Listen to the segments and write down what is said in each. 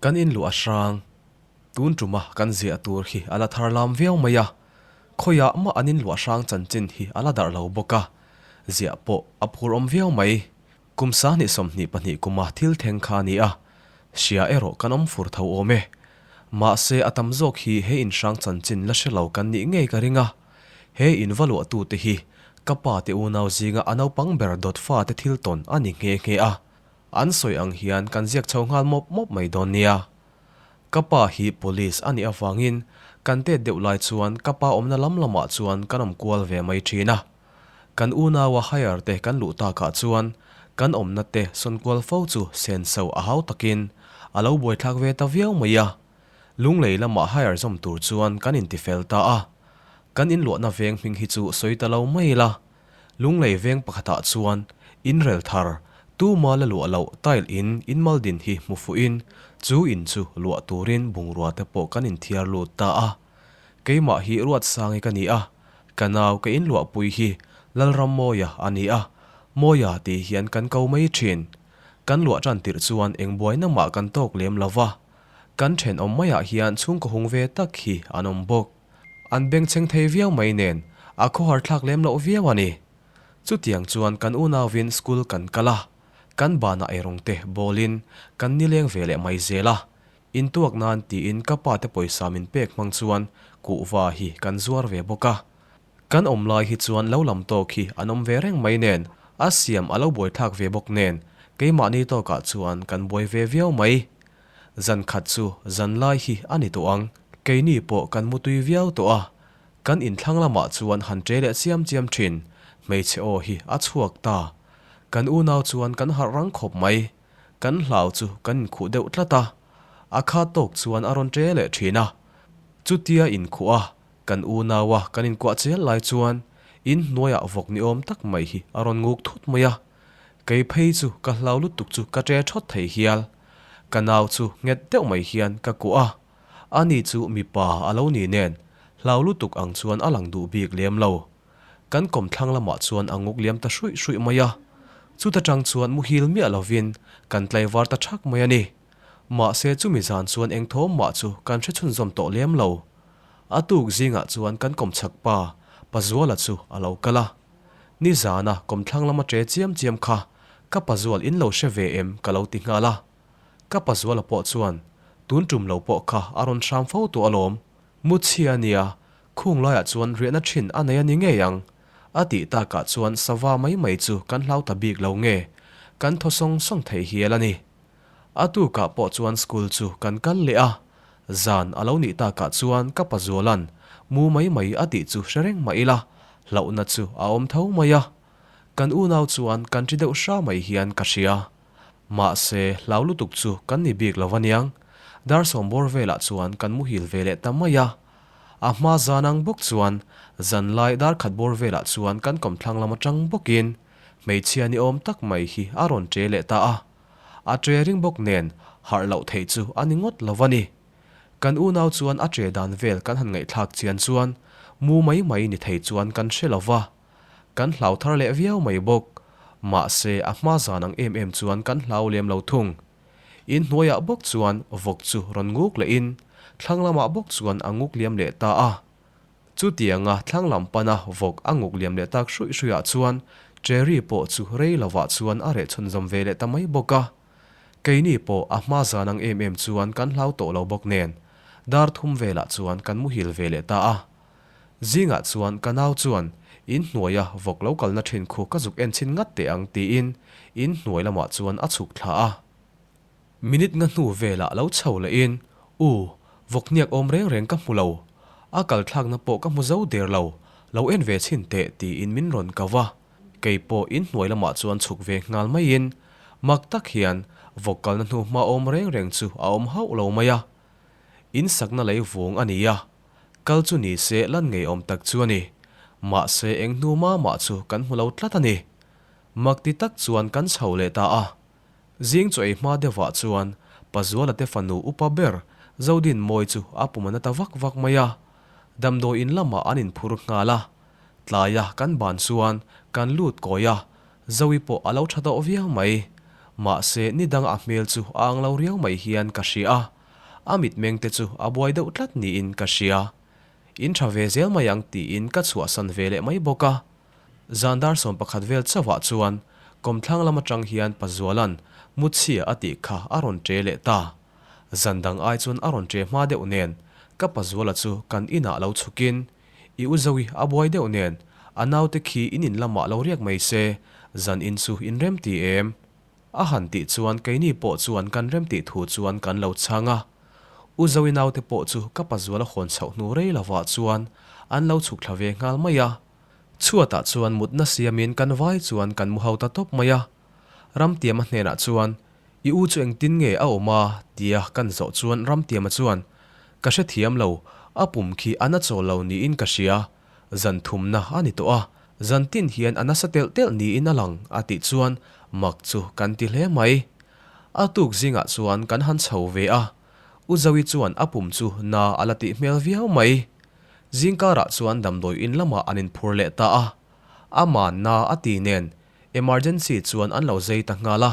Kan inluah hrang. Tun tuma kan ziah tur hi a la thar lam viau mai a, khawiah mah an inluah hrang chanchin hi a la darh lo bawk a, ziah pawh a phur awm viau mai. Kum sahnih 22 kuma thil thleng kha a ni a, hria erawh kan awm fur tho awm e. Mahse a tam zawk hi he inhrang chanchin la hre lo kan nih ngei ka ring a, he in va luahtute hi ka pa te unau zinga a naupang ber dawt fate thil tawn a ni nghe nghe a, an sawi ang hian kan ziak chho nghal mawp mawp mai dawn nia. Ka pa hi police a nih avangin kan tet deuh lai chuan ka pa awmna lam lamah chuan kan awm kual ve mai thin a. Kan unaua hire te kan luh takah chuan kan awmna te sawn kual fo chu senso a hau takin a lo buaithlak ve ta viau mai a. Lunglei lamah hire zawm tur chuan kan intifel ta a. Kan inluahna veng hming hi chu sawi ta lo mai ila. Lunglei veng pakhatah chuan inrel thar, tuma la luah loh tile in inmal din hi hmu fuhin chu in chu luah turin bungrua te pawh kan inthiar lut ta a. Keimah hi Ruatsangi ka ni a, ka nau ka inluahpui hi Lalrammawia a ni a, Mawia tih hian kan ko mai thin. Kan luah tan tirh chuan eng buaina mah kan tawk lem lo va, kan thenawm maiah hian chhungkaw hung ve tak hi an awm bawk. An bengchheng thei viau mai nen a khawhar thlak lem loh viau a ni. Chutiang chuan kan unauvin school kan kal a, kan banah eirawng te bawlin kan nileng ve leh mai zel a, Intuak nan tiin ka pa te pawisa min pek hmang chuan kuhva hi kan zuar ve bawk a. Kan awm lai hi chuan lo lam tawk hi an awm ve reng mai nen, a siam a lo buaithlak ve bawk nen, keimahni tawkah chuan kan buai ve viau mai. Zan khat chu zan lai hi a ni tawh ang, keini pawh kan mutui viau tawh a, kan inthlang lamah chuan han ṭe leh chiam chiam ṭhin, hmeichhe aw hi a chhuak ta. Kan unau chuan kan harh rang khawp mai. Kan hlau chu kan inkhuh deuh tlat a, a kha tawk chuan a rawn ṭe leh ṭhin a. Chutia inkhuh a, kan unaua kan inkuah chial lai chuan in hnuaiah vawk ni awm tak mai hi a rawn nguk thut mai a. Kei phei chu ka hlau lutuk chu ka ṭe ṭhawt thei hial. Ka nau chu nghet deuh mai hian ka kuah a, ani chu mipa a lo ni nen hlau lutuk ang chuan a lang duh bik lem lo. Kan kawmthlang lamah chuan a nguk liam ta hruih hruih mai a, chuta tang chuan muhil miah lovin kan tlaivar ta thak mai a ni. Mahse chumi zan chuan eng thawm mah chu kan hre chhunzawm tawh lem lo. A tuk zingah chuan kan kawmchhak pa, Pazuala chu a lo kal a. Nizana kawmthlang lama ṭe chiam chiam kha ka Pazual in lo hre ve em ka lo ti nghal a. Ka Pazuala pawh chuan tun tum lo pawh kha a rawn hram fo tawh alawm. Muchhia nia, khung laiah chuan riahna thin a nei a ni ngei ang. A tih takah chuan sava mai mai chu kan hlau ta bik lo nge, kan thaw sawng sawng thei hial a ni. A tukah pawh chuan school chu kan kal leh a, zan a lo nih takah chuan ka pazuala'n mu mai mai a tih chu hre reng mah ila, hlauhna chu a awm tho mai a. Kan unau chuan kan ṭi deuh hra mai hian ka hria. Mahse, hlau lutuk chu kan ni bik lo aniang. Dar sawmbawr velah chuan kan muhil ve leh ta mai a. A hma zan ang bawk chuan zanlai dar khat bawr velah chuan kan kawmthlang lam atang bawkin hmeichhia ni awm tak mai hi a rawn ṭe leh ta a. A ṭe ring bawk nen harh loh theih chu a ni ngawt lo a ni. Kan unau chuan a ṭe dan vel kan han ngaihthlak chian chuan mu mai mai ni thei chuan kan hre lo va. Kan hlau thar leh viau mai bawk. Mahse, a hma zan ang em em chuan kan hlau lem lo thung. In hnuaiah bawk chuan vawk chu rawn nguk lehin thlang lamah bawk chuan a nguk liam leh ta a. Chutianga thlang lam pana vawk a nguk liam leh tak hruih hruihah chuan Cherry pawh chu rei lovah chuan a reh chhunzawm ve leh ta mai bawk a. Keini pawh a hma zan ang em em chuan kan hlau tawh lo bawk nen dar thum velah chuan kan muhil ve leh ta a. Zingah chuan ka nau chuan in hnuaia vawk lo kalna thin khu ka zuk en chhin ngat teh ang tiin in hnuai lamah chuan a chhuk thla a. Minute nga hnu velah lo chho lehin, U, vawk hniak awm reng reng ka hmu lo. A kal thlakna pawh ka hmu zo der lo, lo en ve chhin teh tiin min rawn kau a. Kei pawh in hnuai lamah chuan chhuk ve nghal maiin mak tak hian vawk kalna hnu hma awm reng reng chu a awm hauh lo mai a. In sakna lei vung a ni a. Kal chu ni se lan ngeiawm tak chu a ni. Mahse eng hnu mah mah chu kan hmu lo tlat a ni. Mak ti tak chuan kan chho leh ta a. Zing chaw ei hma deuhah chuan Pazuala te fanu upa ber Zodin Mawi chu a pum a na ta vak vak mai a. Damdawi in lamah an inphur nghal a. Tlaia kan ban chuan kan lut kawi a, Zoe pawh a lo tha tawh viau mai. Mahse, ni dang a hmel chu a ang lo riau mai hian ka hria a, a mitmeng te chu a buai deuh tlat niin ka hria. In tha ve zel mai ang tiin ka chhuahsan ve leh mai bawk a. Zan dar 11 vel chauhah chuan kawmthlang lam atang hian Pazuala'n Muchhia a tih kha a rawn ṭe leh ta. Zan dang ai chuan a rawn ṭe hma deuh nen ka Pazuala chu kan inah lo chhukin I u Zoe a buai deuh nen a naute khi in in lamah lo riak mai se zan in chu in rem ti em? A han tih chuan keini pawh chuan kan rem tih thu chuan kan lo chhang a. U Zoe naute pawh chu ka Pazuala hawn chhoh hnu rei lovah chuan an lo chhuk thla ve nghal mai a. Chhuatah chuan mutna siamin kan vai chuan kan mu ho ta tawp mai a. Ramtiama hnenah chuan, I u chu engtin nge a awm a? tia kan zawh chuan Ramtiama chuan, Ka hrethiam lo, a pum khi a na chawl lo niin ka hria. Zan thumna a ni tawh a, zan tin hian a nasa telh telh niin a lang, a tih chuan mak chu kan ti hle mai. A tuk zingah chuan kan han chho ve a, U Zoe chuan a pum chu na a la tih hmel viau mai. Zingkarah chuan damdawi in lamah an inphur leh ta a, a manna a ti nen emergency chuan an lo zei ta nghal a.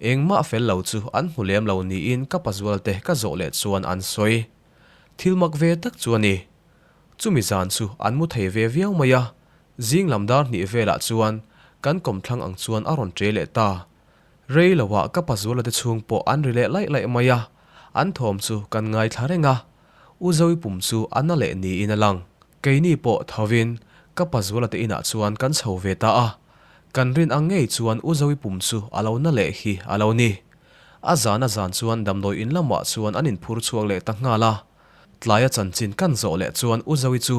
Engmah fel lo chu an hmu lem lo niin ka pazualte ka zawh leh chuan an sawi. Thil mak ve tak chu a ni. Chumi zan chu an mu thei ve viau mai a, zing lam dar hnih velah chuan kan kawmthlang ang chuan a rawn ṭe leh ta. Rei loah ka pazuala te chhung pawh an ri leh laih laih mai a, an thawm chu kan ngaithla reng a. U Zoe pum chu a na leh niin a lang. Keini pawh thovin ka pazuala te inah chuan kan chho ve ta a. Kan rin ang ngei chuan U Zoe pum chu a lo na leh hi a lo ni. A zan a zan chuan damdawi in lamah chuan an inphur chhuak leh ta nghal a. Tlaia chanchin kan zawh leh chuan U Zoe chu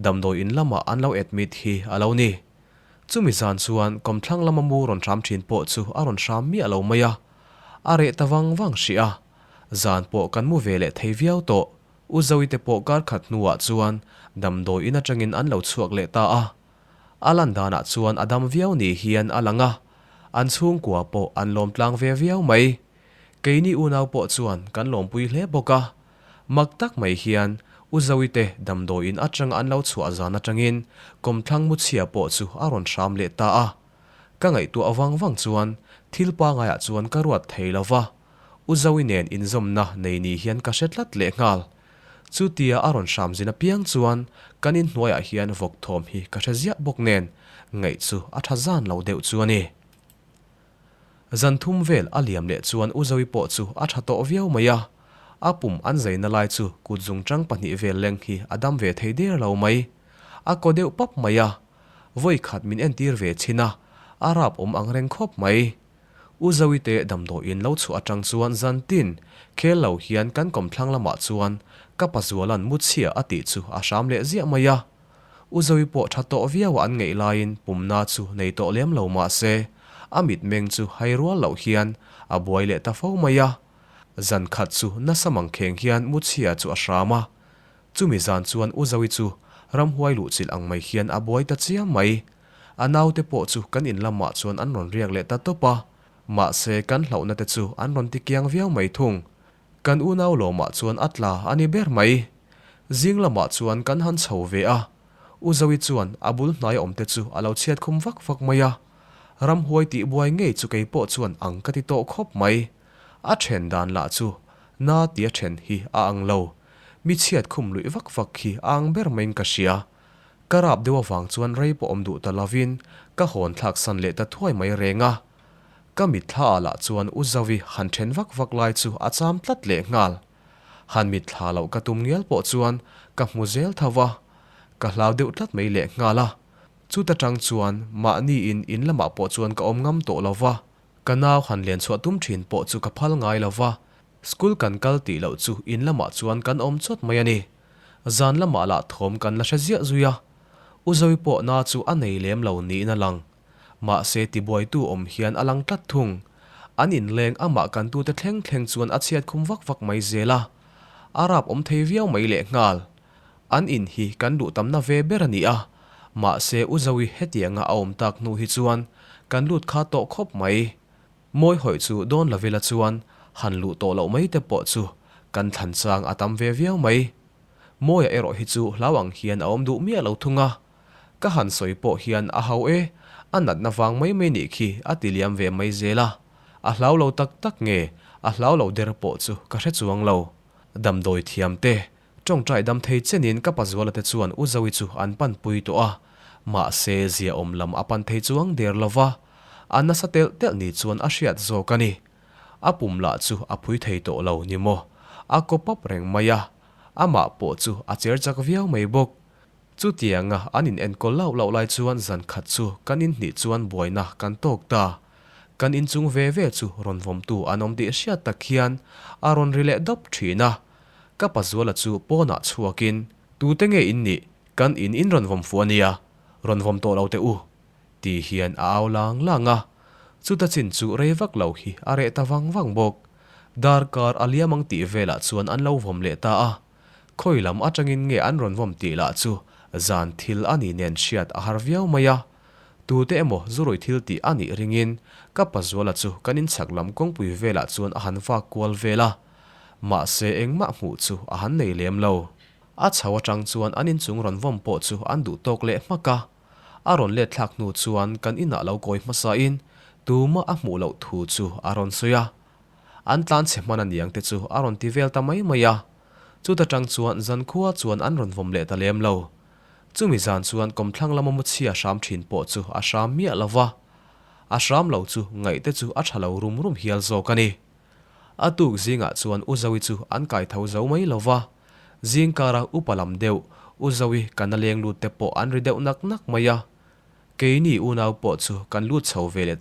damdawi in lamah an lo admit hi a lo ni. Chumi zan chuan kawmthlang lama mu rawn hram thin pawh chu a rawn hram miah lo mai a. A reh ta vang vang hrih a. Zan pawh kan mu ve leh thei viau tawh. U Zoe te pawh kar khat hnuah chuan damdawi in atangin an lo chhuak leh ta a. A lan danah chuan a dam viau ni hian a lang a. An chhungkua pawh an lawm tlang ve viau mai. Keini unau pawh chuan kan lawmpui hle bawk a. Mak tak mai hian U Zoe te damdawi in atanga an lo chhuah zan atangin kawmthlang mu chhia pawh chu a rawn hram leh ta a. Ka ngaihtuah vang vang chuan thil pangaiah chuan ka ruat thei lo va. U Zoe nen inzawmna nei ni hian ka hre tlat lehnghal. Chutia a rawn hram zin apiang chuan kan inhnuaiah hian vawk thawm hi ka hre ziah bawk nen ngaih chu a tha zan lo deuh chu a ni. Zan thum vel a liam leh chuan U Zoe pawh chu a tha tawh viau mai a, a pum an zaina lai chu kut zungchang pahnih vel leng hi a dam ve thei der lo mai. A kaw deuh pap mai a, vawi khat min entir ve chhin a, a rap awm ang reng khawp mai. U Zoe te damdawiin lo chhuah atang chuan zan tin khel lo hian kan kawmthlang lamah chuan ka pazuala'n mu chhia a tih chu a hram leh ziah mai a. U Zoe pawh tha tawh viau a an ngeih laiin pumna chu nei tawh lem lo mah se a mitmeng chu hai rual loh hian a buai leh ta fo mai a. Zan khat chu nasa mangkheng hian mu chhia chu a hram a. Chumi zan chuan U Zoe chu ramhuai luhchilh ang mai hian a buai ta chiam mai. A naute pawh chu kan in lamah chuan an rawn riak leh ta tawp a, mahse kan hlauhna te chu an rawn ti kiang viau mai thung. Kan unau lawmah chuan a tla a ni ber mai. Zing lamah chuan kan han chho ve a, U Zoe chuan a bul hnai awm te chu a lo chhiat khum vak vak mai a. Ramhuai tih buai ngei chu kei pawh chuan ang ka ti tawh khawp mai. A then dan lah chu na tia then hi a ang lo. Mi chhiat khum luih vak vak khi a ang ber maiin ka hria. Ka rap deuh avang chuan rei pawh awm duh ta lovin ka hawn thlak san leh ta thuai mai reng a. Ka mitthla ah lah chuan U Zovi han then vak vak lai chu a cham tlat leh nghal. Han mitthla loh ka tum ngial pawh chuan ka hmu zel tho va, ka hlau deuh tlat mai leh nghal a. Chuta tang chuan mahni in in lamah pawh chuan ka awm ngam tawh lo va, ka nau han len chhuah tum thin pawh chu ka phal ngai lo va. School kan kal tih loh chu in lamah chuan kan awm chawt mai a ni. Zan lamah lah thawm kan la hre ziah zui a. U Zoe pawh na chu a nei lem lo niin a lang. Mahse tibuaitu awm hian a lang tlat thung. An inleng amah kan tute thleng thleng chuan a chhiat khum vak vak mai zel a. A rap awm thei viau mai lehnghal. An in hi kan luh tamna ve ber a ni a. Mahse U Zoe hetianga a awm tak hnu hi chuan kan lut kha tawh khawp mai. Mawi hawih chu dawn lo ila chuan han luh tawh loh mai te pawh chu kan thlan chang a tam ve viau mai. Mawia erawh hi chu hlau ang hian a awm duh miah lo thung a. Ka han sawi pawh hian a hau e, a natna vang mai mai nih khi a ti liam ve mai zel a. A hlau lo tak tak nge a hlau lo der pawh chu ka hre chuang lo. Damdawi thiam te, tawngtai dam thei chenin ka pazuala te chuan U Zoe chu an panpui tawh a, mahse ziaawm lam a pan thei chuang der lo va, a nasa telh telh ni chuan a hriat zawk a ni. A pum lah chu a phui thei tawh lo ni maw, a kaw pap reng mai a, amah pawh chu a cher chak viau mai bawk. Chutianga an in enkawl lauh lauh lai chuan zan khat chu kan in hnih chuan buaina kan tawk ta. Kan inchung ve ve chu rawn vawmtu an awm tih hriat tak hian a rawn ri leh dawp thin a. Ka pazuala chu pawnah chhuakin, Tute nge in nih? Kan in in rawn vawm fuh a nia, rawn vawm tawh lo teh u. Ti hian a au lang lang a. Chuta chin chu rei vak lo hi a reh ta vang vang bawk. Darkar a liam ang tih velah chuan an lo vawm leh ta a. Khawi lam atangin nge an rawn vawm tih lah chu zan thil a nih nen hriat a har viau mai a. Tute emaw zurui thil tih a nih ringin ka pazuala chu kan inchhak lam kawngpui velah chuan a han vak kual vel a. Mahse engmah hmuh chu a han nei lem lo. A chho atang chuan an inchung rawn vawm pawh chu an duh tawk leh hmak a. A rawn let thlak hnu chuan kan inah lo kawi hmasain tumah a hmuh loh thu chu a rawn sawi a. An tlan chhe hman aniang te chu a rawn ti vel ta mai mai a. Chuta tang chuan zankhua chuan an rawn vawm leh ta lem lo. Chumi zan chuan kawmthlang lama mu chhia hram thin pawh chu a hram miah lo va. A hram lo chu ngaih te chu a tha lo rum rum hial zawk a ni. A tuk zingah chuan U Zoe chu an kai tho zo mai lo va. Zingkara upa lam deuh U Zoe kana leng lut te pawh an ri deuh nak nak mai a. Keini unau pawh chu kan lut chho ve leh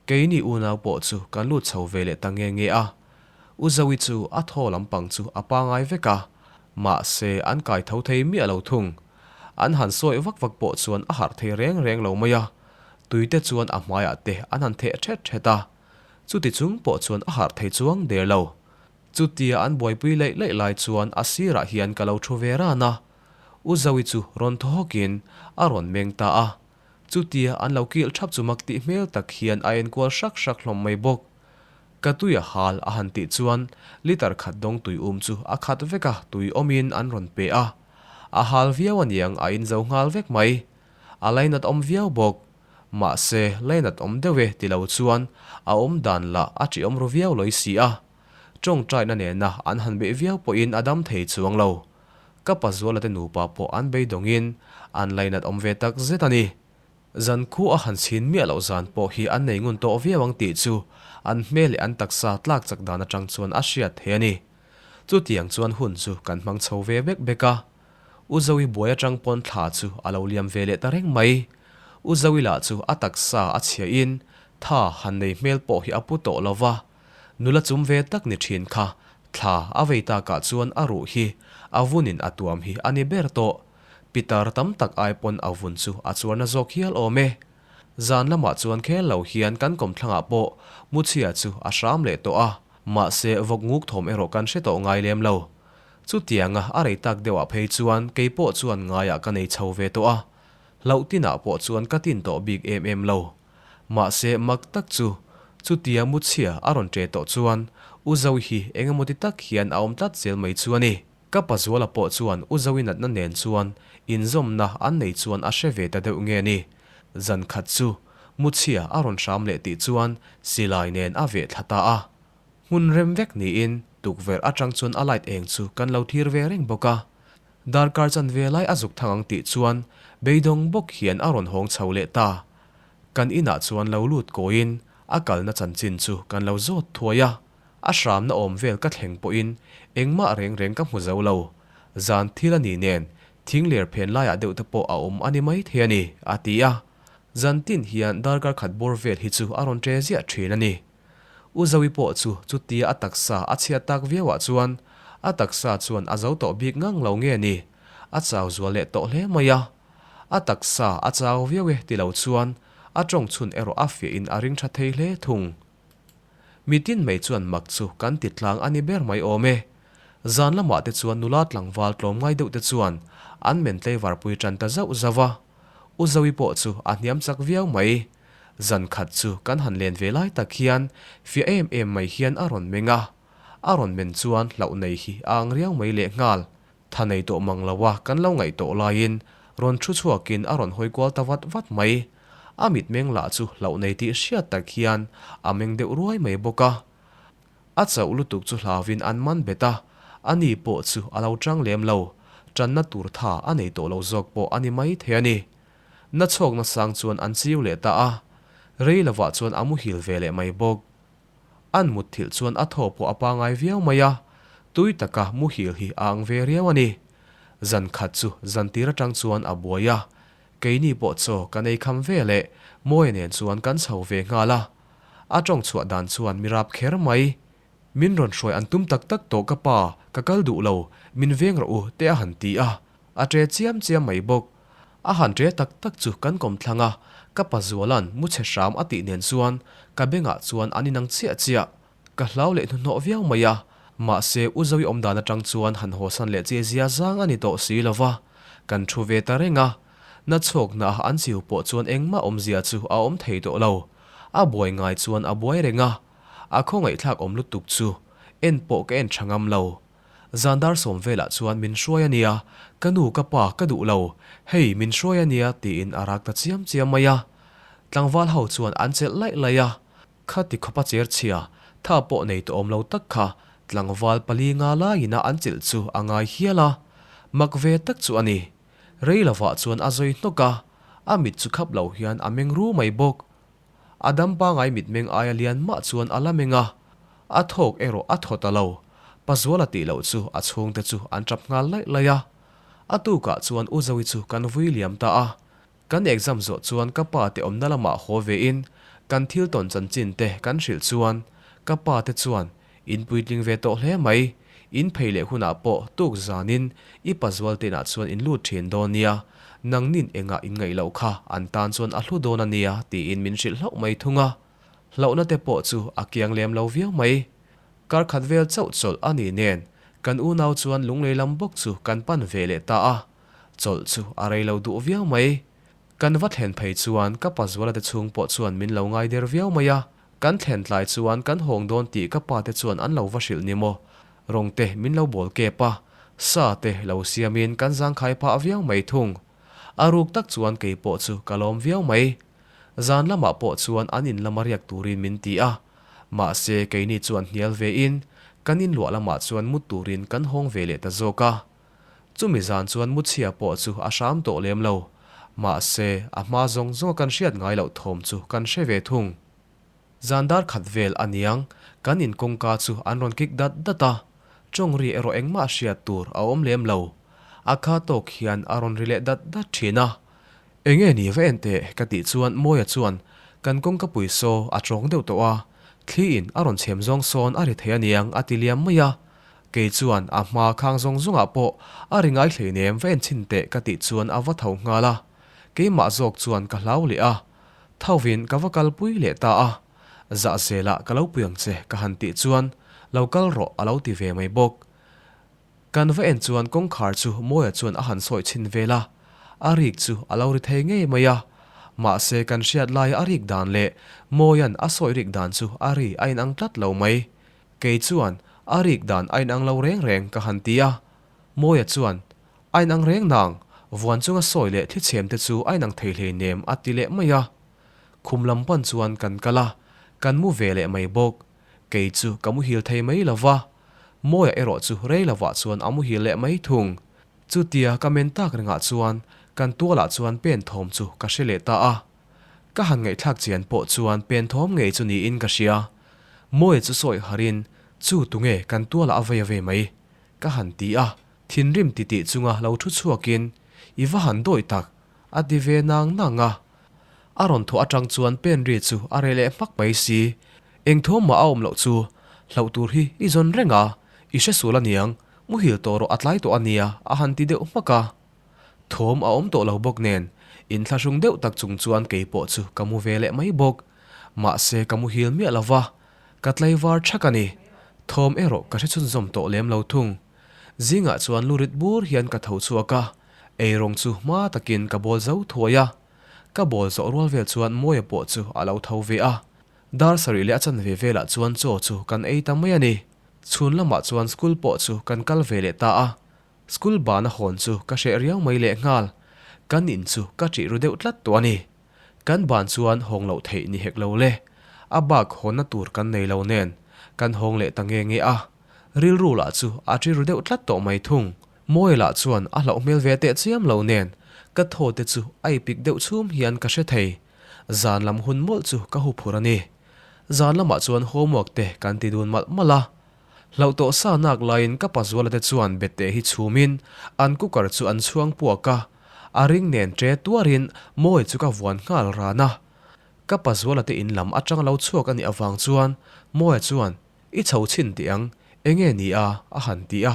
Keini unau pawh chu kan lut chho ve leh ta nge nge a. U Zoe chu a thaw lampang chu a pangai vek a, mahse an kai tho thei miah lo thung. An han sawi vak vak pawh chuan a harh thei reng reng lo mai a, tuite chuan a hmaiah te an han theh thet thet a. Chuti chung pawh chuan a harh thei chuang der lo. Chutia an buaipui laih laih lai chuan a sirah hian ka lo thu ve ran a. U Zoe chu rawn thaw hawkin a rawn meng ta a. Chutia an lo kilh thap chu mak tih hmel tak hian a enkual hrak hrak hlawm mai bawk. Ka tui a hal a han tih chuan litre khat dawng tui um chu a khat vek a, tui awmin an rawn pe a. A hal viau aniang a inzo nghal vek mai. A lainat awm viau bawk. Mahse, lainat awm deuh e ti lo chuan a awm dan lah a ṭihawm ru viau lawi si a. Ṭawngṭaina nena an han beih viau pawhin a dam thei chuang lo. Ka pazuala te nupa pawh an beidawngin an lainat awm ve tak zet a ni. Zan khu a han chhin miah loh zan pawh hi an nei ngun tawh viau ang tih chu an hmel leh an taksa tlak chak dan atang chuan a hriat thei a ni. Chutiang chuan hun chu kan hmang chho ve bek bek a. U Zoe buai atang pawn thla chu a lo liam ve leh ta reng mai. U Zoe lah chu a taksa a chhiahin tha han nei hmel pawh hi a pu tawh lo va. Nula chum ve tak ni thin kha thla a vei takah chuan a ruh hi a vunin a tuam hi a ni ber tawh. Pitar tam tak ai pawn a vun chu a chuarna zawk hial awm e. Zan lamah chuan khel lo hian kan kawmthlangah pawh Muchhia chu a hram leh tawh a, mahse vawk nguk thawm erawh kan hre tawh ngai lem lo. Chutianga a rei tak deuhah phei chuan kei pawh chuan ngaiah ka nei chho ve tawh a, hlauh tinah pawh chuan ka tin tawh bik em em lo. Mahse mak tak chu, chutia Muchhia a rawn ṭe tawh chuan U Zoe hi eng emaw ti tak hian a awm tlat zel mai chu a ni. Ka pazuala pawh chuan U Zoe natna nen chuan inzawmna an nei chuan a hre ve ta deuh nge ni. Zan khat chu Muchhia a rawn hram leh tih chuan silai nen a veh thla ta a. Hmun rem vek niin tukverh atang chuan a light eng chu kan lo thlir ve reng bawk a. Darkar chanve lai a zuk thang ang tih chuan beidawng bawk hian a rawn hawng chho leh ta. Kan inah chuan lo lut kawiin a kalna chanchin chu kan lo zawt thuai a. A hramna awm vel ka thleng pawhin engmah reng reng ka hmu zo lo. Zan thil a ni nen thing ler phen laiah deuh te pawh a awm a ni mai thei a ni, a ti a. Zan tin hian darkar khat bawr vel hi chu a rawn ṭe ziah ṭhin a ni. U Zoe pawh chu chutia a taksa a chhiat tak viauah chuan a taksa chuan a zo tawh bik ngang lo nge ni, a chau zual leh tawh hle mai a. A taksa a chau viau e ti lo chuan a tawng chhun erawh a fiahin a ring tha thei hle thung. Mitin mai chuan mak chu kan ti tlang a ni ber mai awm e. Zan lamah te chuan nula tlangval tlawm ngai deuh te chuan an men tlaivar pui tan ta zauh zauh a. U Zoe pawh chu a hniam chak viau mai. Zan khat chu kan han len ve lai tak hian fiah em em mai hian a rawn meng a. A rawn men chuan hlauh nei hi a ang riau mai lehnghal. Tha nei tawh mang lo a kan lo ngaih tawh laiin rawn thu chhuakin a rawn hawi kual ta vat vat mai. A mitmeng lah chu hlauh nei tih hriat tak hian a meng deuh ruai mai bawk a. A chauh lutuk chu hlauvin an man bet a, ani pawh chu a lo tang lem lo, tanna tur tha a nei tawh lo zawk pawh a ni mai thei a ni. Na chhawkna sang chuan an chiu leh ta a, rei lovah chuan a muhil ve leh mai bawk. An mutthilh chuan a thaw pawh a pangai viau mai a, tui taka muhil hi a ang ve riau a ni. Zan khat chu zan tir atang chuan a buai a, keini pawh chaw kan ei kham ve leh Mawia nen chuan kan chho ve nghal a. A tawng chhuah dan chuan mi rap kher mai. Min rawn hruai an tum tak tak tawh ka pa, ka kal duh lo, min veng rawh u te a han ti a, a ṭe chiam chiam mai bawk. A han ṭe tak tak chu kan kawm thlang a, ka pa Zuala'n mu chhe hram a tih nen chuan ka bengah chuan an inang chiah chiah. Ka hlau leh hnuhnawh viau mai a, mahse U Zoe awmdan atang chuan han hawsan leh che zia zang a ni tawh si lo va, kan thu ve ta reng a. Na chhawkna a an chiu pawh chuan engmah awmzia chu a awm thei tawh lo. A buai ngai chuan a buai reng a, a khawngaihthlak awm lutuk chu en pawh ka en tha ngam lo. Zan dar sawm velah chuan min hruai a nia, ka nu ka pa ka duh lo, hei min hruai a nia tiin a rak ta chiam chiam mai a. Tlangval ho chuan an chelh laih laih a, khati khawpa cher chhia, tha pawh nei tawh awm lo tak kha tlangval pali nga laiin a an chelh chu a ngai hial a, mak ve tak chu a ni. Rei lovah chuan a zawi hnawk a, a mit chu khap lo hian a meng ru mai bawk. A dam pangai mitmeng aia lian mah chuan a la meng a, a thawk erawh a thaw ta lo. Pazuala tih loh chu a chhungte chu an tap nghal laih laih a. A tukah chuan U Zoe chu kan vui liam ta a. Kan exam zawh chuan ka pa te awmna lamah haw vein kan thil tawn chanchin te kan hrilh chuan ka pa te chuan In puitling ve tawh hle mai. In phei leh hunah pawh tuk zanin i pazual te inah chuan in lut thin dawn nia, nangnin engah in ngaih loh kha an tan chuan a hlu dawn a nia tiin min hrilh hlauh mai thung a. Hlauhna te pawh chu a kiang lem lo viau mai. Kar khat vel chauh chawlh a nih nen kan unau chuan lunglei lam bawk chu kan pan ve leh ta a, chawlh chu a rei lo duh viau mai. Kan va thlen phei chuan ka pazuala te chhung pawh chuan min lo ngai der viau mai a. Kan thlen tlai chuan kan hawng dawn tih ka pa te chuan an lo va hrilh ni maw? Rawng te min lo bawl kep a, sa te lo siamin kan zangkhai phah viau mai thung. A ruk tak chuan kei pawh chu ka lawm viau mai. Zan lamah pawh chuan an in lama riak turin min ti a, mahse keini chuan hnial vein kan in luah lamah chuan mu turin kan hawng ve leh ta zawk a. Chumi zan chuan muchhia pawh chu a hram tawh lem lo, mahse a hma zawng zawnga kan hriat ngai loh thawm chu kan hre ve thung. Zan dar khat vel a niang, kan in kawngka chu an rawn kik dat dat a, tawng ri erawh engmah hriat tur a awm lem lo. A kha tawk hian a rawn ri leh dat dat thin a. Enge ni va en teh ka tih chuan Mawia chuan kan kawngka pui saw a tawng deuh tawh a, thli in a rawn chhem zawng sawn a ri thei a niang a ti liam mai a. Kei chuan a hma khang zawng zawngah pawh a ri ngai hleinem va en chhin teh ka tih chuan a va tho nghal a, keimah zawk chuan ka hlau leh a. Thovin ka va kalpui leh ta a, zah zelah ka lo pui ang che ka han tih chuan lo kal rawh a lo ti ve mai bawk. Kan va en chuan kawngkhar chu Mawia chuan a han sawi chhin vel a, a rik chu a lo ri thei ngei mai a, mahse kan hriat laia a rik dan leh Mawia'n a sawi rik dan chu a ri a inang tlat lo mai. Kei chuan a rik dan a inang lo reng reng ka han ti a, Mawia chuan A inang reng nang, vuan chunga sawi leh thlichhem te chu a inang thei hleinem a ti leh mai a. Khum lam pan chuan kan kal a, kan mu ve leh mai bawk. Kei chu ka muhil thei mai lo va, Mawia erawh chu rei lovah chuan a muhil leh mai thung. Chutia ka men tak rengah chuan kan tualah chuan pen thawm chu ka hre leh ta a. Ka han ngaihthlak chian pawh chuan pen thawm ngei chu niin ka hria. Mawia chu sawi harin, Chu tunge kan tualah a vei a vei mai? Ka han ti a, thinrim titih chunga lo thu chhuakin, I va han dawi tak, a ti ve nang nang a. A rawn thawh atang chuan pen ri chu a reh leh hmak mai si. Eng thawm mah a awm loh chu, hlauh tur hi i zawn reng a, i hre sual aniang, muhil tawh rawh a tlai tawh ania, a han ti deuh hmak a. Thawm a awm tawh lo bawk nen, inthlahrung deuh tak chung chuan kei pawh chu ka mu ve leh mai bawk. Mahse ka muhil miah lo va, Ka tlaivar thak a ni. Thawm erawh ka hre chhunzawm tawh lem lo thung. Zingah chuan lurit bur hian ka tho chhuak a, eirawng chu hma takin ka bawl zo thuai a. Ka bawl zawh rual vel chuan Mawia pawh chu a lo tho ve a. Dar sarih leh a chanve velah chuan chaw chu kan ei ta mai a ni. Chhun lamah chuan school pawh chu kan kal ve leh ta a. School bana hawn chu ka hreh riau mai lehnghal. Kan in chu ka ṭih ru deuh tlat tawh a ni. Kan ban chuan hawng loh theih ni hek lo le. A bak hawnna tur kan nei lo nen kan hawng leh ta nge nge a. Rilru lah chu a ṭi ru deuh tlat tawh mai thung. Mawi lah chuan a hlauh hmel ve teh chiam lo nen ka thaw te chu a ipik deuh chhum hian ka hre thei. Zan lam hun mawlh chu ka hu phur a ni. Zan lamah chuan homework te kan ti dun malh malh a. Hlauh tawh sa nak laiin ka pazuala te chuan bete hi chhumin an cooker chu an chhuang puak a, a ring nen ṭe tuarin Mawi chu ka vuan nghal ran a. Ka pazuala te in lam aṭang lo chhuak a nih avang chuan Mawia chuan, I chho chhin tih ang, enge ni a? a han ti a.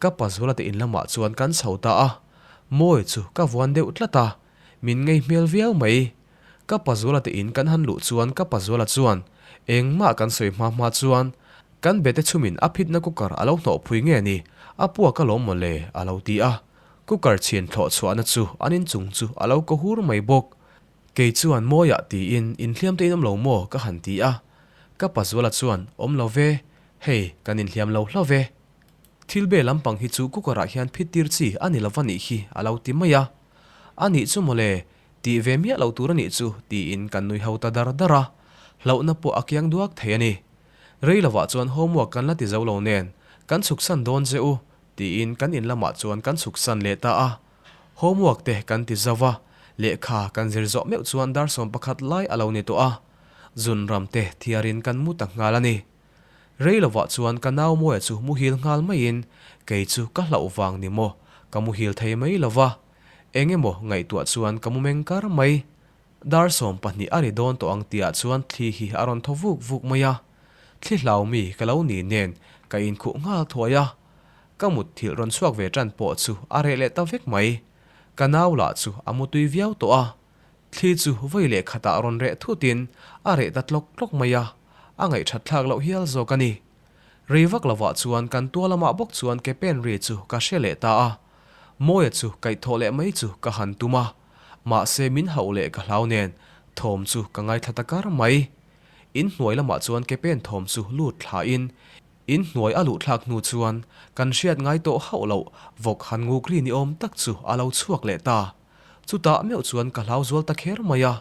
Ka pazuala te in lamah chuan kan chho ta a, Mawi chu ka vuan deuh tlat a, min ngei hmel viau mai. Ka pazuala te in kan han luh chuan ka pazuala chuan engmah kan sawi hma hma chuan kan bete chhumin a phitna cooker a lo hnawh phui nge ni, a puak alawm mawle a lo ti a. Cooker chhin thlawh chhuahna chu an inchung chu a lo kaw hur mai bawk. Kei chuan mawiah tiin inhliam te in awm lo maw ka han ti a. Ka pazuala chuan awm lo ve, hei kan inhliam lo hlo ve. Thil be lampang hi chu cooker ah hian phit tir chi a ni lo va nih hi a lo ti mai a. A nih chu mawle, Tih ve miah lo tur a nih chu tiin kan nui ho ta dar dar a, hlauhna pawh a kiang duak thei a ni. Rei lovah chuan homework kan la ti zo lo nen kan chhuksan dawn che u tiin kan in lamah chuan kan chhuksan leh ta a. Homework te kan ti zo va, lehkha kan zir zawh meuh chuan dar 11 lai a lo ni tawh a, zun ram te thiarin kan mu ta nghal a ni. Rei lovah chuan ka nau Mawia chu muhil nghal maiin kei chu ka hlauh vang ni maw ka muhil thei mai lova. Eng emaw ngaihtuah chuan ka mu meng kar mai. Dar 12 a ri dawn tawh ang tihah chuan thli hi a rawn thaw vuk vuk mai a. Thli hlau mi ka lo ni nen ka inkhuh nghal thuai a. Ka mutthilh rawn chhuak ve tan pawh chu a reh leh ta vek mai. Ka nau lah chu a mutui viau tawh a. Thli chu vawi leh khatah rawn reh thutin a reh ta tlawk tlawk mai a, a ngaihthat thlak loh hial zawk a ni. Rei vak lovah chuan kan tua lamah bawk chuan ke pen ri chu ka hre leh ta a. Mawia chu kaihthawh leh mai chu ka han tum a, mahse min hauh leh ka hlau nen thawm chu ka ngaithla ta kar mai. In hnuai lamah chuan ke pen thawm chu lut thlain in hnuai a luh thlak hnu chuan kan hriat ngai tawh hauh loh vawk han nguk ri ni awm tak chu a lo chhuak leh ta. Chutah meuh chuan ka hlau zual ta kher mai a,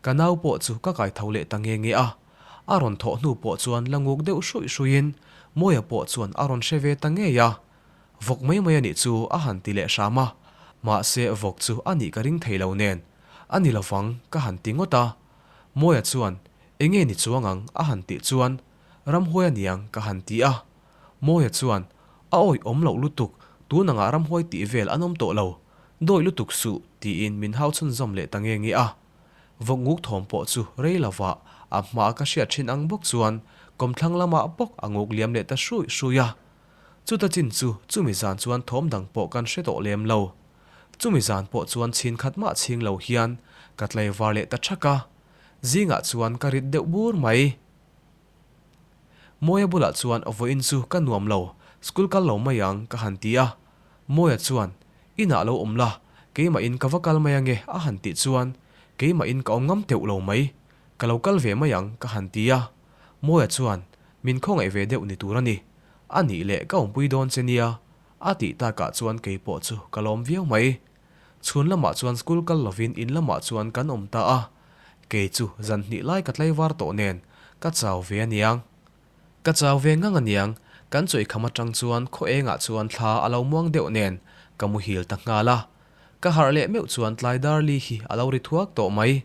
ka nau pawh chu ka kai tho leh ta nge nge a. A rawn thawh hnu pawh chuan la nguk deuh hruih hruihin Mawia pawh chuan a rawn hre ve ta ngei a. Vawk mai mai a nih chu a han ti leh hram a, mahse vawk chu a nih ka ring thei lo nen, a ni lovang ka han ti ngawt a. Mawia chuan, Enge ni chuang ang? a han tih chuan, Ramhuai a niang ka han ti a. Mawia chuan, A awih awm loh lutuk, tun angah ramhuai tih vel an awm tawh lo, dawih lutuk suh, tiin min hau chhunzawm leh ta nge nge a. Vawk nguk thawm pawh chu rei lovah a hmaa ka hriat thin ang bawk chuan kawmthlang lamah bawk a nguk liam leh ta hruih hruih a. Chuta chin chu chumi zan chuan thawm dang pawh kan hre tawh lem lo. Chumi zan pawh chuan chhin khat mah chhing lo hian ka tlaivar leh ta thak a. Zingah chuan ka rit deuh bur mai. Mawia bulah chuan vawiin chu ka nuam lo, school kal lo mai ang ka han ti a. Mawia chuan, Inah lo awm la, keimahin ka va kal mai ange a han tih chuan, Keimahin ka awm ngam teuh lo mai, ka lo kal ve mai ang ka han ti a. Mawia chuan, Min khawngaih ve deuh ni tur a ni, a nih leh ka awmpui dawn che nia a tih takah chuan keipawh chu ka lawm viau mai. Chhun lamah chuan school kal lovin in lamah chuan kan awm ta a, kei chu zan hnih lai ka tlaivar tawh nen ka chau ve aniang. Ka chau ve ngang aniang, kan chawihkham atang chuan khaw engah chuan thla a lo muang deuh nen ka muhil ta nghal a. Ka harh leh meuh chuan tlai dar li hi a lo ri thuak tawh mai.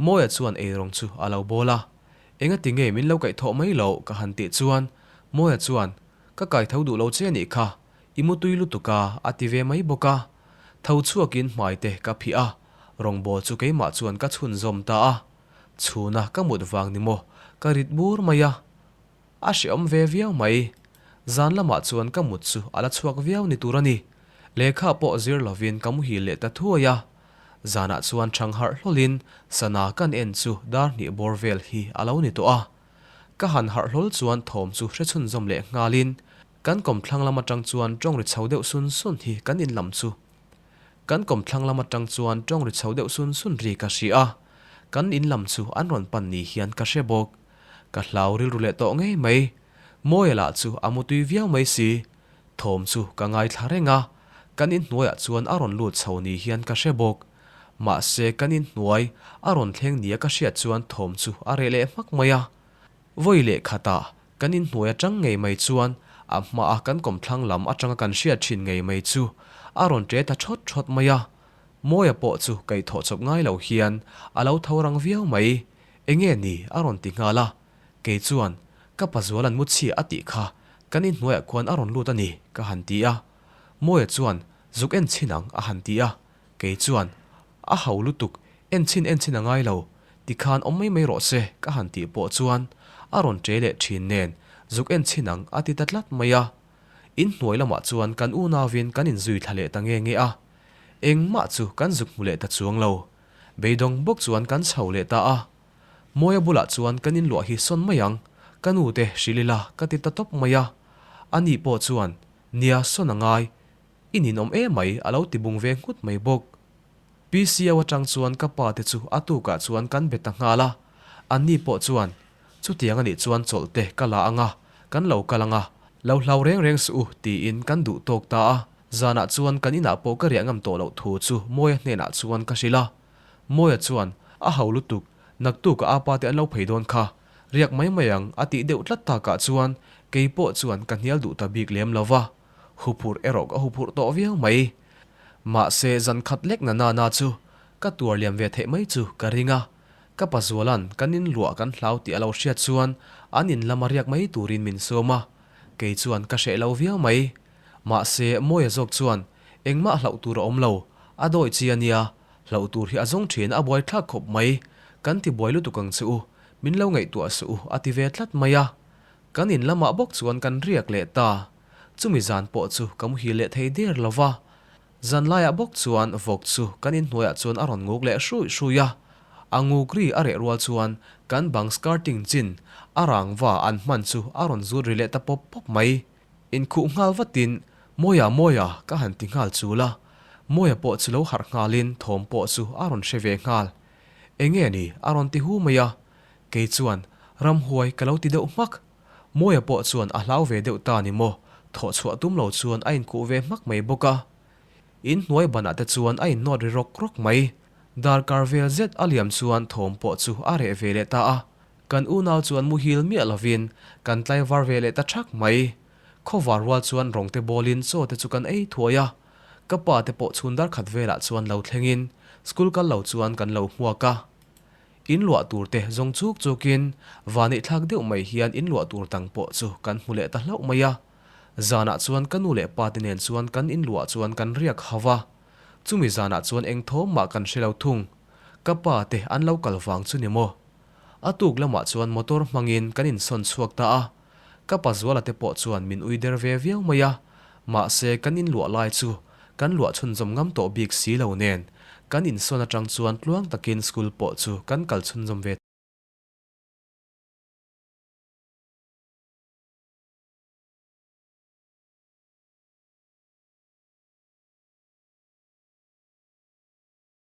Mawia chuan eirawng chu a lo bawl a. Engati nge min lo kaihthawh mai loh ka han tih chuan Mawia chuan ka kaitho duh lo che anih kha, I mu tui lutuk a, a ti ve mai bawk a. Tho chhuakin hmai te ka phih a, rawngbawl chu keimah chuan ka chhunzawm ta a. Chhuna ka mut vang ni maw, ka rit bur mai a. A hreawm ve viau mai. Zan lamah chuan ka mut chu a la chhuak viau ni tur a ni. Lehkha pawh zir lovin ka muhil leh ta thuai a. Zanah chuan chhang harh hlawlin sana kan en chu dar hnih bawr vel hi a lo ni tawh a. Ka han harh hlawl chuan thawm chu hre chhunzawm leh nghalin Kan kawmthlang lam atang chuan tawng ri chho deuh sun sun hi kan in lam chu. Kan kawmthlang lam atang chuan tawng ri chho deuh sun sun ri ka hria a, kan in lam chu an rawn pan ni hian ka hre bawk. Ka hlau rilru leh tawh ngei mai. Mawia lah chu a mutui viau mai si. Thawm chu ka ngaithla reng a, kan in hnuaiah chuan a rawn lut chho ni hian ka hre bawk. Mahse kan inhnuai a rawn thleng nia ka hriat chuan thawm chu a reh leh hmak mai a. Vawi leh khatah kan inhnuai atang ngei mai chuan a hmaa kan kawmthlang lam atanga kan hriat thin ngei mai chu a rawn ṭe ta ṭhawt ṭhawt mai a. Mawia pawh chu kaihthawh chawp ngai lo hian a lo tho rang viau mai. Enge ni? a rawn ti nghal a. Kei chuan, Ka pazual an mu chhia a tih kha kan inhnuaiah khuan a rawn lut a ni, ka han ti a. Mawia chuan, Zuk en chhin ang, a han ti a. Kei chuan, A ho lutuk, en chhin en chhin a ngai lo, tikhan awm mai mai rawh se, ka han tih pawh chuan a rawn ṭe leh ṭhin nen, Zuk en chhin ang, a ti ta tlat mai a. Inhnuai lamah chuan kan unauvin kan inzui thla leh ta nge nge a. Engmah chu kan zuk hmu leh ta chuang lo. Beidawng bawk chuan kan chho leh ta a. Mawia bulah chuan kan inluah hi sawn mai ang, ka nu te hrilh ila ka ti ta tawp mai a. Ani pawh chuan, Nia sawn a ngai, i ninawm emai a lo ti bung ve nghut mai bawk. PCO atang chuan ka pa te chu a tukah chuan kan be ta nghal a. Anni pawh chuan, Chutiang anih chuan chawlh te ka la ang a, kan lo kal ang a, lo hlau reng reng suh u tiin kan duh tawk ta a. Zanah chuan kan inah pawh ka riah ngam tawh loh thu chu Mawia hnenah chuan ka hrilh a. Mawia chuan, A ho lutuk, naktuk a apa te an lo phei dawn kha, riak mai mai ang a tih deuh tlat takah chuan kei pawh chuan ka hnial duh ta bik lem lo va, huphurh erawh ka huphurh tawh viau mai. Mahse zan khat lek na na na chu ka tuar liam ve theih mai chu ka ring a, ka pazualan kan inluah kan hlau tih a lo hriat chuan an in lama riak mai turin min sawm a, kei chuan ka hreh lo viau mai. Mahse Mawia zawk chuan engmah hlauh tur a awm lo, a dawi chi a nia, Hlauh tur hi a zawng thin a buaithlak khawp mai, kan ti buai lutuk ang che u, min lo ngaihtuah suh u a ti ve tlat mai a. Kan in lamah bawk chuan kan riak leh ta. Chumi zan pawh chu ka muhil leh thei der lo va. Zan laiah bawk chuan vawk chu kan inhnuaiah chuan a rawn nguk leh hruih hruih a. A nguk ri a reh rual chuan kan bang skirting chin a rangva an hman chu a rawn zut ri leh ta pawp pawp mai. Inkhuh nghal vatin, Mawia, Mawia, ka han ti nghal chul a. Mawia pawh chu lo harh nghalin thawm pawh chu a rawn hre ve nghal. Enge ni? a rawn ti hu mai a. Kei chuan, Ramhuai ka lo ti deuh hmak. Mawia pawh chuan a hlau ve deuh ta ni maw, thawh chhuah tum lo chuan a inkhuh ve hmak mai bawk a. Inhnuai banah te chuan a innawt ri rawk rawk mai. Darkar vel zet a liam chuan thawm pawh chu a reh ve leh ta a. Kan unau chuan muhil miah lovin kan tlaivar ve leh ta thak mai. Khawvar rual chuan rawng te bawlin chaw te chu kan ei thuai a. Ka pa te pawh chhun dar khat velah chuan lo thlengin school kal lo chuan kan lo hmuak a. In luah tur te zawng chuk chukin vanneih thlak deuh mai hian in luah tur dang pawh chu kan hmu leh ta hlauh mai a. Zanah chuan ka nu leh pa te nen chuan kan in luah chuan kan riak hau va. Chumi zanah chuan eng thawm mah kan hre lo thung. Ka pa te an lo kal vang chu ni maw? A tuk lamah chuan motor hmangin kan insawn chhuak ta a, ka pazuala te pawh chuan min ui der ve viau mai a, mahse kan inluah lai chu kan luah chhunzawm ngam tawh bik si lo nen, kan insawn atang chuan tluang takin school pawh chu kan kal chhunzawm ve.